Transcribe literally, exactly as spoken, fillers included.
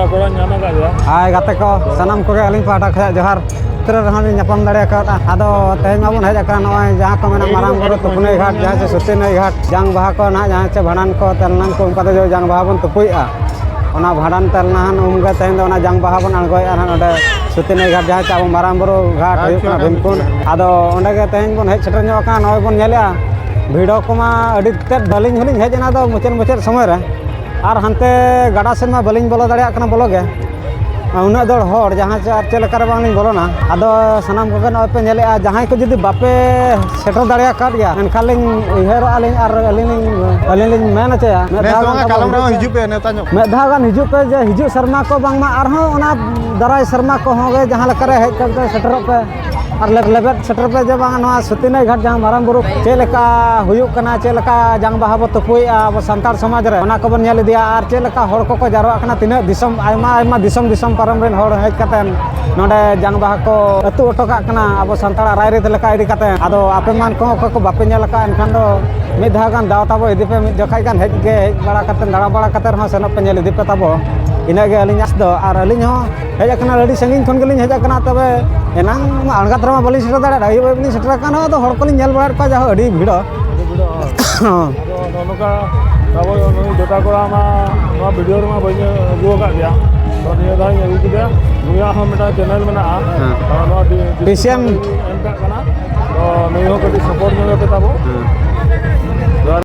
ᱠᱚᱲᱟ ᱧᱟᱢ ᱟᱠᱟᱫ ᱞᱮᱭᱟ᱾ ᱦᱟᱭ ᱜᱟᱛᱮ ᱠᱚ, ᱥᱟᱱᱟᱢ ᱠᱚᱜᱮ ᱟᱹᱞᱤᱧ ᱯᱟᱦᱴᱟ ᱠᱷᱚᱱᱟᱜ ᱡᱚᱦᱟᱨ᱾ ᱪᱤᱛᱨᱟᱹ ᱨᱮᱦᱚᱸ ᱞᱤᱧ ᱧᱟᱯᱟᱢ ᱫᱟᱲᱮ ᱟᱠᱟᱫᱟ᱾ ᱟᱫᱚ ᱛᱮᱦᱮᱧ ᱢᱟᱵᱚᱱ ᱦᱮᱡ ᱟᱠᱟᱱᱟ ᱱᱚᱜᱼᱚᱭ ᱡᱟᱦᱟᱸ ᱠᱚ ᱢᱮᱱᱟ ᱢᱟᱨᱟᱝ ᱵᱩᱨᱩ ᱛᱩᱠᱱᱟᱹᱭ ᱜᱷᱟᱴ, ᱡᱟᱦᱟᱸ ᱪᱮ ᱥᱩᱛᱤᱱᱟᱹᱭ ᱜᱷᱟᱴ, ᱡᱟᱝ ᱵᱟᱦᱟ ᱠᱚ ᱱᱟᱦᱟᱜ, ᱡᱟᱦᱟᱸ ᱪᱮ ᱵᱷᱟᱸᱰᱟᱱ ᱠᱚ, ᱛᱮᱞᱱᱟᱱ ᱠᱚ, ᱚᱱᱠᱟ ᱛᱮ ᱡᱟᱝ ᱵᱟᱦᱟ ᱵᱚᱱ ᱛᱩᱯᱩᱭᱮᱫᱼᱟ᱾ ᱚᱱᱟ ᱵᱷᱟᱸᱰᱟᱱ ᱛᱮᱞᱱᱟᱱ ᱩᱢ ᱜᱮ ᱛᱮᱦᱮᱧ ᱫᱚ ᱚᱱᱟ ᱡᱟᱝ ᱵᱟᱦᱟ ᱵᱚᱱ ᱟᱬᱜᱚᱭᱮᱫᱼᱟ ᱱᱟᱦᱟᱜ ᱱᱚᱰᱮ ᱥᱩᱛᱤᱱᱟᱹᱭ ᱜᱷᱟᱴ, ᱡᱟᱦᱟᱸ ᱪᱮ ᱟᱵᱚ ᱢᱟᱨᱟᱝ ᱵᱩᱨᱩ ᱜᱷᱟᱴ ᱦᱩᱭᱩᱜ ᱠᱟᱱᱟ ᱵᱷᱤᱢᱠᱩᱸᱰ᱾ ᱟᱫᱚ ᱚᱸᱰᱮ ᱜᱮ ᱛᱮᱦᱮᱧ ᱵᱚᱱ ᱦᱮᱡ ᱥᱮᱴᱮᱨ ᱧᱚᱜ ᱟᱠᱟᱱᱟ᱾ ᱱᱚᱜᱼᱚᱭ ᱵᱚᱱ ᱧᱮᱞᱮᱫᱼᱟ ᱵᱷᱤᱲ ᱠᱚᱢᱟ ᱟᱹᱰᱤ ᱛᱮᱫ, ᱟᱹᱞᱤᱧ ᱦᱚᱸᱞᱤᱧ ᱦᱮᱡ ᱮᱱᱟ ᱫᱚ ᱢᱩᱪᱟᱹᱫ ᱢᱩᱪᱟᱹᱫ ᱥᱚᱢᱚᱭ ᱨᱮ, ᱟᱨ ᱦᱟᱱᱛᱮ ᱜᱟᱰᱟ ᱥᱮᱫ ᱢᱟ ᱵᱟᱹᱞᱤᱧ ᱵᱚᱞᱚ ᱫᱟᱲᱮᱭᱟᱜ ᱠᱟᱱᱟ ᱵᱚᱞᱚ ᱜᱮ᱾ ᱩᱱᱟᱹᱜ ᱫᱚᱲ ᱦᱚᱲ, ᱡᱟᱦᱟᱸ ᱪᱮ ᱟᱨ ᱪᱮᱫ ᱞᱮᱠᱟ ᱨᱮ ᱵᱟᱝ ᱞᱤᱧ ᱵᱚᱞᱚᱱᱟ᱾ ᱟᱫᱚ ᱥᱟᱱᱟᱢ ᱠᱚᱜᱮ ᱱᱚᱜᱼᱚᱭ ᱯᱮ ᱧᱮᱞᱮᱫᱼᱟ, ᱡᱟᱦᱟᱸᱭ ᱠᱚ ᱡᱩᱫᱤ ᱵᱟᱯᱮ ᱥᱮᱴᱮᱨ ᱫᱟᱲᱮ ᱟᱠᱟᱫ ᱜᱮᱭᱟ, ᱮᱱᱠᱷᱟᱱ ᱞᱤᱧ ᱩᱭᱦᱟᱹᱨᱚᱜᱼᱟ ᱞᱤᱧ ᱟᱨ ᱟᱹᱞᱤᱧ ᱞᱤᱧ, ᱟᱹᱞᱤᱧ ᱞᱤᱧ ᱢᱮᱱ ᱦᱚᱪᱚᱭᱟ, ᱢᱤᱫ ᱱᱮᱥ ᱫᱷᱟᱣ ᱫᱚ ᱜᱟᱱ ᱦᱟᱸᱜ ᱛᱟᱵᱚ ᱠᱟᱞᱚᱢ ᱦᱤᱡᱩᱜ ᱨᱮᱦᱚᱸ ᱯᱮ᱾ ᱦᱤᱡᱩᱜ ᱯᱮ, ᱱᱮᱣᱛᱟ ᱧᱚᱜ ᱯᱮ᱾ ᱢᱤᱫ ᱫᱷᱟᱣ ᱜᱟᱱ ᱦᱤᱡᱩᱜ ᱯᱮ, ᱡᱮ ᱦᱤᱡᱩᱜ ᱥᱮᱨᱢᱟ ᱠᱚ ᱵᱟᱝᱢᱟ ᱟᱨᱦᱚᱸ ᱚᱱᱟ ᱫᱟᱨᱟᱭ ᱥᱮᱨᱢᱟ ᱠᱚᱦᱚᱸ ᱜᱮ ᱡᱟᱦᱟᱸ ᱞᱮᱠᱟ ᱨᱮ ᱦᱮᱡ ᱠᱟᱛᱮ ᱥᱮᱴᱮᱨᱚᱜ ᱯᱮ᱾ ᱟᱨ ᱞᱮ-, ᱞᱮᱵᱮᱫ ᱥᱮᱴᱮᱨ ᱯᱮ ᱡᱮ ᱵᱟᱝ ᱱᱚᱣᱟ ᱥᱩᱛᱤᱱᱟᱹᱭ ᱜᱷᱟᱴ ᱡᱟᱦᱟᱸ ᱢᱟᱨᱟᱝ ᱵᱩᱨᱩ ᱪᱮᱫ ᱞᱮᱠᱟ ᱦᱩᱭᱩᱜ ᱠᱟᱱᱟ, ᱪᱮᱫ ᱞᱮᱠᱟ ᱡᱟᱝ ᱵᱟᱦᱟ ᱵᱚ ᱛᱩᱯᱩᱭᱮᱫᱼᱟ ᱟᱵᱚ ᱥᱟᱱᱛᱟᱲ ᱥᱚᱢᱟᱡᱽ ᱨᱮ, ᱚᱱᱟ ᱠᱚᱵᱚᱱ ᱧᱮᱞ ᱤᱫᱤᱭᱟ᱾ ᱟᱨ ᱪᱮᱫ ᱞᱮᱠᱟ ᱦᱚᱲ ᱠᱚᱠᱚ ᱡᱟᱨᱣᱟᱜ ᱠᱟᱱᱟ, ᱛᱤᱱᱟᱹᱜ ᱫᱤᱥᱚᱢ, ᱟᱭᱢᱟ ᱟᱭᱢᱟ ᱫᱤᱥᱚᱢ ᱫᱤᱥᱚᱢ ᱯᱟᱨᱚᱢ ᱨᱮᱱ ᱦᱚᱲ ᱦᱮᱡ ᱠᱟᱛᱮ ᱱᱚᱰᱮ ᱡᱟᱝ ᱵᱟᱦᱟ ᱠᱚ ᱟᱹᱛᱩ ᱦᱚᱴᱚ ᱠᱟᱜ ᱠᱟᱱᱟ ᱟᱵᱚ ᱥᱟᱱᱛᱟᱲᱟᱜ ᱨᱟᱭᱨᱤᱛ ᱞᱮᱠᱟ ᱤᱫᱤ ᱠᱟᱛᱮ᱾ ᱟᱫᱚ ᱟᱯᱮ ᱢᱟᱱ ᱠᱚᱦᱚᱸ ᱚᱠᱚᱭ ᱠᱚ ᱵᱟᱯᱮ ᱧᱮᱞ ᱟᱠᱟᱫ, ᱮᱱᱠᱷᱟᱱ ᱫᱚ ᱢᱤᱫ ᱫᱷᱟᱣ ᱜᱟᱱ ᱫᱟᱣ ᱛᱟᱵᱚ ᱤᱫᱤ ᱯᱮ, ᱢᱤᱫ ᱡᱚᱠᱷᱟᱡ ᱜᱟᱱ ᱦᱮᱡ ᱜᱮ, ᱦᱮᱡ ᱵᱟᱲᱟ ᱠᱟᱛᱮ, ᱫᱟᱬᱟ ᱵᱟᱲᱟ ᱠᱟᱛᱮ ᱨᱮᱦᱚᱸ ᱥᱮᱱᱚᱜ ᱯᱮ, ᱧᱮᱞ ᱤᱫᱤ ᱯᱮ ᱛᱟᱵᱚ᱾ ᱤᱱᱟᱹᱜ ᱜᱮ ᱟᱹᱞᱤᱧ ᱟᱥ ᱫᱚ᱾ ᱟᱨ ᱟᱹᱞᱤᱧ ᱦᱚᱸ ᱦᱮᱡ ᱟᱠᱟᱱᱟ, ᱟᱹᱰᱤ ᱥᱟᱺᱜᱤᱧ ᱠᱷᱚᱱ ᱜᱮᱞᱤᱧ ᱦᱮᱡ ᱟᱠᱟᱱᱟ, ᱛᱚᱵᱮ ᱮᱱᱟᱝ ᱢᱟ ᱟᱬᱜᱟᱛ ᱨᱮᱢᱟ ᱵᱟᱹᱞᱤᱧ ᱥᱮᱴᱮᱨ ᱫᱟᱲᱮᱭᱟᱜᱼᱟ, ᱟᱹᱭᱩᱵ ᱟᱹᱭᱩᱵ ᱞᱤᱧ ᱥᱮᱴᱮᱨ ᱟᱠᱟᱱᱟ᱾ ᱟᱫᱚ ᱦᱚᱲ ᱠᱚᱞᱤᱧ ᱧᱮᱞ ᱵᱟᱲᱟᱭᱮᱫ ᱠᱚᱣᱟ, ᱡᱟᱦᱳ ᱟᱹᱰᱤ ᱵᱷᱤᱲᱚᱜᱼᱟ᱾ ᱟᱹᱰᱤ ᱵᱷᱤᱲᱚᱜᱼᱟ᱾ ᱦᱚᱸ᱾ ᱟᱫᱚ ᱱᱚᱜᱼᱚ ᱱᱚᱝᱠᱟ ᱟᱵᱚ ᱱᱩᱭ ᱡᱚᱴᱟ ᱠᱚᱲᱟ ᱢᱟ ᱱᱚᱣᱟ ᱵᱷᱤᱰᱤᱭᱳ ᱨᱮᱢᱟ ᱵᱟᱹᱧ ᱟᱹᱜᱩ ᱟᱠᱟᱫ ᱜᱮᱭᱟ, ᱛᱚ ᱱᱤᱭᱟᱹ ᱫᱷᱟᱣ ᱤᱧ ᱟᱹᱜᱩ ᱠᱮᱫᱮᱭᱟ᱾ ᱱᱩᱭᱟᱜ ᱦᱚᱸ ᱢᱤᱫᱴᱟᱝ ᱪᱮᱱᱮᱞ ᱢᱮᱱᱟᱜᱼᱟ᱾ ᱦᱮᱸ᱾ ᱟᱨ ᱱᱚᱣᱟ ᱰᱤ-, ᱯᱤ ᱥᱤ ᱮᱢ᱾ ᱰᱤᱥᱠᱨᱤᱯᱥᱚᱱ ᱨᱮ ᱮᱢ ᱠᱟᱜ ᱠᱟᱱᱟ, ᱛᱚ ᱱᱩᱭ ᱦᱚᱸ ᱠᱟᱹᱴᱤᱡ ᱥᱟᱯᱳᱨᱴ ᱧᱚᱜ ᱯᱮ ᱛᱟᱵᱚ᱾ ᱦᱮᱸ᱾